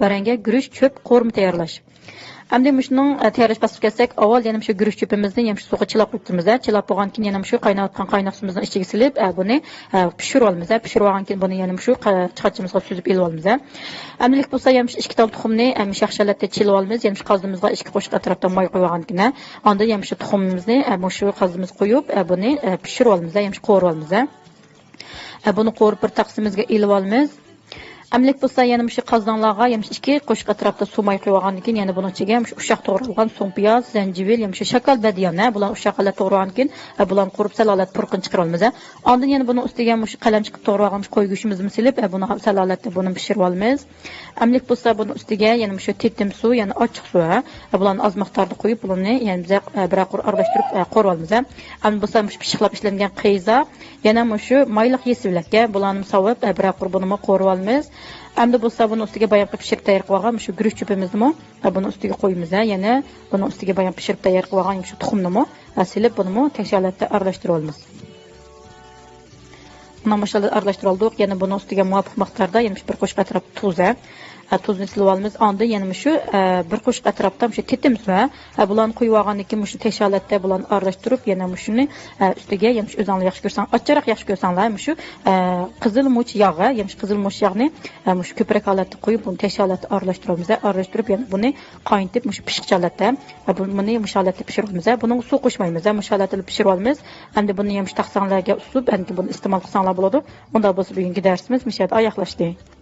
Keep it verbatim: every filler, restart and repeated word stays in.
بەرەڭگە، گۈرۈچ، چۆپ، قورۇما تەييارلاش. ئەمدى مۇشۇنىڭ، ئە، تەييارلاش پاسلىقىغا كەلسەك، ئاۋۋال يەنە مۇشۇ گۈرۈچ چۆپىمىزنى يەنە مۇشۇ سۇغا چىلاپ قويۇپتىمىز. چىلاپ بولغاندىن كېيىن يەنە مۇشۇ قايناۋاتقان قايناق سۇيىمىزنىڭ ئىچىگە سېلىپ، ئە، بۇنى، ئە، پىشۇرۇۋالىمىز. پىشۇرۇۋالغاندىن كېيىن بۇنى يەنە مۇشۇ قا-، چاچىمىزغا سۈزۈپ ئېلىۋالىمىز. ئەمدىلىك بولسا يەنە مۇشۇ ئىككى تال تۇخۇمنى، ئە، مۇشۇ ياخشى ھالەتتە چىلىۋالىمىز. يەنە مۇشۇ قازىنىمىزغا ئىككى قوشۇق ئەتراپتا ماي قۇيۇۋالغاندىن كېيىن، ئاندىن يەنە مۇشۇ تۇخۇمىمىزنى، ئە، مۇشۇ قازىمىزغا قويۇپ، ئە، بۇنى، ئە، پىشۇرۇۋالىمىز، يەنە مۇشۇ قورۇۋالىمىز. ئە، بۇنى قورۇپ بىر تاقسىمىزگە ئېلىۋالىمىز. ئەمدىلىك بولسا يەنە مۇشۇ قازىنىڭلارغا يەنە مۇشۇ ئىككى قوشۇق ئەتراپتا سۇ ماي قۇيۇۋالغاندىن كېيىن، يەنە بۇنىڭ ئىچىگە مۇشۇ ئۇششاق توغرالغان سۇڭپىياز، زەنجىۋىل، يەنە مۇشۇ شاكال بەدىيان، ھە، بۇلارنى ئۇششاق ھالەتتە توغرىغاندىن كېيىن، ئە، بۇلارنى قورۇپ سەل ھالەتتە پۇرىقىنى چىقىرىۋالىمىز، ھە. ئاندىن يەنە بۇنىڭ ئۈستىگە مۇشۇ قەلەمچە قىلىپ توغرىۋالغان مۇشۇ قوي گۆشىمىزنى سېلىپ، ئە، بۇنى سەل ھالەتتە بۇنى پىشۇرۇۋالىمىز. ئەمدىلىك بولسا بۇنىڭ ئۈستىگە يەنە مۇشۇ تېتىم سۇ، يەنى ئاچچىق سۇ، ھە، بۇلارنى ئاز مىقداردا قويۇپ، بۇلارنى يەنە بىزە، ئە، بىرەر قۇر ئارىلاشتۇرۇپ، ئە، قورۇۋالىمىز، ھە. ئەمدى بولسا مۇشۇ پىششىقلاپ ئىشلەنگەن قەيزا، يەنە مۇشۇ مايلىق يېسىۋىلەككە بۇلارنى ساۋۇپ، ئە، بىرەر قۇر بۇنىمۇ قورۇۋالىمىز. ئەمدى بولسا بۇنىڭ ئۈستىگە بايامقى پىشۇرۇپ تەييار قىلىۋالغان مۇشۇ گۈرۈچ چۆپىمىزنىمۇ، ئە، بۇنىڭ ئۈستىگە قويىمىز، ھە. يەنە بۇنىڭ ئۈستىگە بايام پىشۇرۇپ تەييار قىلىۋالغان مۇشۇ تۇخۇمنىمۇ، ئە، سېلىپ بۇنىمۇ تەكشى ھالەتتە ئارىلاشتۇرۇۋالىمىز. مانا مۇشۇنداق ئارىلاشتۇرۇۋالدۇق. يەنە بۇنىڭ ئۈستىگە مۇۋاپىق مىقداردا يەنە مۇشۇ بىر قوشۇق ئەتراپ تۇز، ھە. ھە، تۇزنى سېلىۋالىمىز. ئاندىن يەنە مۇشۇ، ئە، بىر قوشۇق ئەتراپتا مۇشۇ تېتىم سۇ، ھە. ھە، بۇلارنى قۇيۇۋالغاندىن كېيىن مۇشۇ تەكشى ھالەتتە بۇلارنى ئارىلاشتۇرۇپ، يەنە مۇشۇنى، ئە، ئۈستىگە يەنە مۇشۇ ئۆزۈڭلار ياخشى كۆرسەڭ، ئاچچىقراق ياخشى كۆرسەڭلار، مۇشۇ، ئە، قىزىل مۇچ ياغ، ھە، يەنە مۇشۇ قىزىل مۇچ ياغنى، ئە، مۇشۇ كۆپرەك ھالەتتە قويۇپ، بۇنى تەكشى ھالەتتە ئارىلاشتۇرىمىز، ھە. ئارىلاشتۇرۇپ، يەنە بۇنى قاينىتىپ، مۇشۇ پىشقىچ ھالەتتە، ھە، بۇ-، بۇنى مۇشۇ ھالەتتە پىشۇرىمىز، ھە. بۇنىڭغا سۇ قوشمايمىز، ھە، مۇشۇ ھالەتتە پىشۇرۇۋالىمىز. ئەمدى بۇنى يەنە مۇشۇ تاقساڭلارغا ئۇسۇپ، ئەمدى بۇنى ئىستېمال قىلساڭلار بولىدۇ. ئۇنداق بولسا بۈگۈنكى دەرسىمىز مۇشۇ يەردە ئاياغلاشتى.